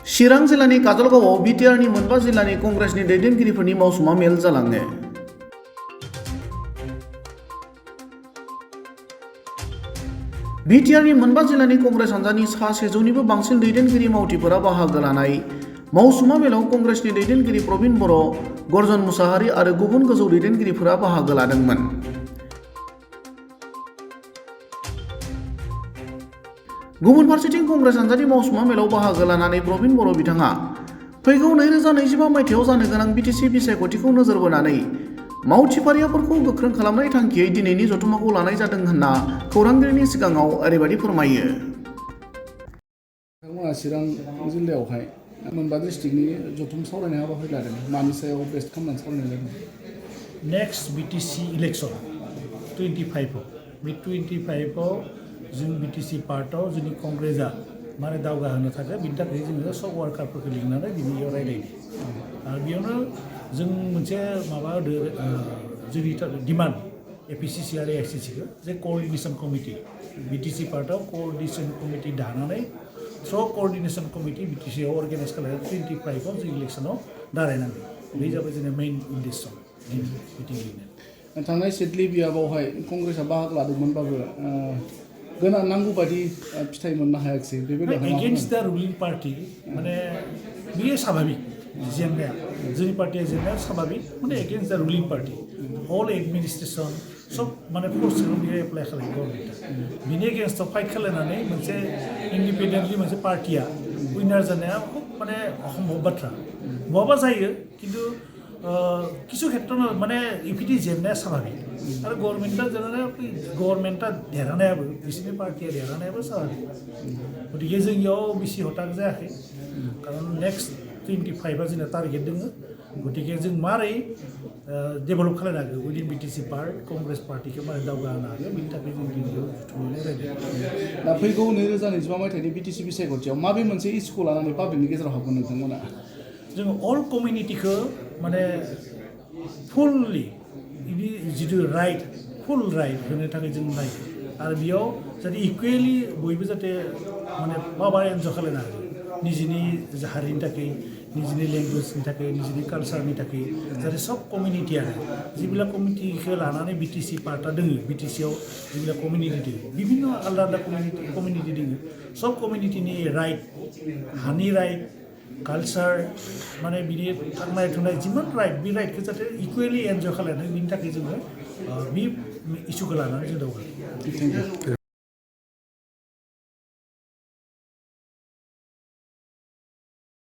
चिरां जिल्लानि काजलगावआव बिटिआरनि मोनबा जिल्लानि कंग्रेसनि दैदेनगिरिफोरनि मावसुमा मेल जालाङो। बिटिआरनि मोनबा जिल्लानि कंग्रेस हान्जानि सा 100निबो बांसिन दैदेनगिरि मावथिफोरा बाहागो लानाय मावसुमा मेलाव कंग्रेसनि दैदेनगिरि प्रबिन बर', गर्जन मुसाहारि आरो गुबुन गोजौ दैदेनगिरिफोरा बाहागो लादोंमोन। गुबुन फारसेथिं कंग्रेस हान्जानि मावसुमा मेलाव बाहागो लानानै प्रबिन बर' बिथाङा फैगौ 2025 मायथाइयाव जानो गोनां बिटिसि बिसायख'थिखौ नोजोर बोनानै मावथिफारियाफोरखौ गोख्रों खालामनाय थांखियै दिनैनि जथुम्माखौ लानाय जादों होनना खौरांगिरिनि सिगाङाव ओरैबायदि फोरमायो। बिथांमोना चिरां जिल्लायावहाय मोनबा डिस्ट्रिक्टनि जथुम सावरायनाय हाबाफारि लादों। मानि सायाव बेस्ट खालामनानै सावरायनाय जादों? नेक्स्ट बिटिसि इलेक्शन 25 बे 25आव जों बिटिसि पार्टआव जोंनि कंग्रेसआ माने दावगाहोनो थाखाय बिनि थाखाय जोङो सब वार्कारफोरखौ लिंनानै बिनियाव रायलायदों आरो बेयावनो जों मोनसे माबा होदो जोंनि डिमान्ड एपिसिसि आरो एक्ससिसिखौ जे क'अर्डिनेशन कमिटि बिटिसि पार्टआव क'अर्डिनेशन कमिटि दानानै कोअर्डिनेशन कमिटि बिटिसिआव अर्गानाइज खालामनानै 25आव जों इलेक्शनाव दारायनांगौ। बे जाबाय जोंनि मेइन उद्देश्य मिटिं लिंनाय। थांनाय सिडली बियाबावहाय कंग्रेसआ बाहागो लादोंमोनबाबो गोनां नांगौ बायदि फिथाइ मोननो हायाखिसै। एगेन्स्ट द रुलिं पार्टी माने बेयो स्वाभाबिक जेंनाया जोंनि पार्टिया जेंनाया स्वाभाबिक माने एगेन्स्ट द रुलिं पार्टी अल एडमिनिस्ट्रेसन सब माने फोर्सखौ बियो एप्लाइ खालामो गभर्नमेन्टआ बिनि एगेन्स्टआव फाइट खालामनानै मोनसे इन्डिपेन्डेन्टलि मोनसे पार्टिया उइनार जानाया खुब माने असम्भब बाथ्रा बहाबा जायो खिन्थु किसु क्षेत्र माने इफिदि जेंनाया स्वाभाबिक आरो गभर्नमेन्टआ देरहानायाबो बिसोरनि पार्टिया देरहानायाबो स्वाभाबिक गतिके जोंनियाव बेसि हथाक जायाखै खारन नेक्स्ट 25आ जोंना टारगेट दङ गतिके जों मारै डेभेलप खालामनो हागोन उइदिन बिटिसि पार्ट कंग्रेस पार्टिखौ मारै दावगाहोनो हागोन बिनि थाखाय जों गिबियाव जुथुमनानै रायलायदों। दा फैगौ 2025 मायथाइनि बिटिसि बिसायख'थियाव माबे मोनसे इस्युखौ लानानै पाब्लिकनि गेजेराव हाबगोन नोंथांमोना? जोङो अल कमिउनिटिखौ माने फुललि बिदि जिथु राइट फुल राइट होनो थाखाय जों नायो आरो बेयाव जाहाथे इकुवेलि बयबो जाहाथे माने माबा एन्जय खालामनो हायो निजिनि हारिनि थाखाय निजिनि लेंगुवेजनि थाखाय निजिनि कालचारनि थाखाय जाहाथे सब कमिउनिटियानो जिबिला कमिउनिटिखौ लानानै बिटिसि पार्टआ दोङो बिटिसिआव जिबिला कमिउनिटि दङ बिभिन्न आलदा आलदा कमिउनिटि दङ सब कमिउनिटिनि राइट हानि राइट कालचार माने बिनि थांनाय थुनाय जिमान राइट बे राइटखौ जाहाथे इकुवेलि एन्जय खालामनो बिनि थाखाय जोङो बे इस्युखौ लानानै जों दावगायो।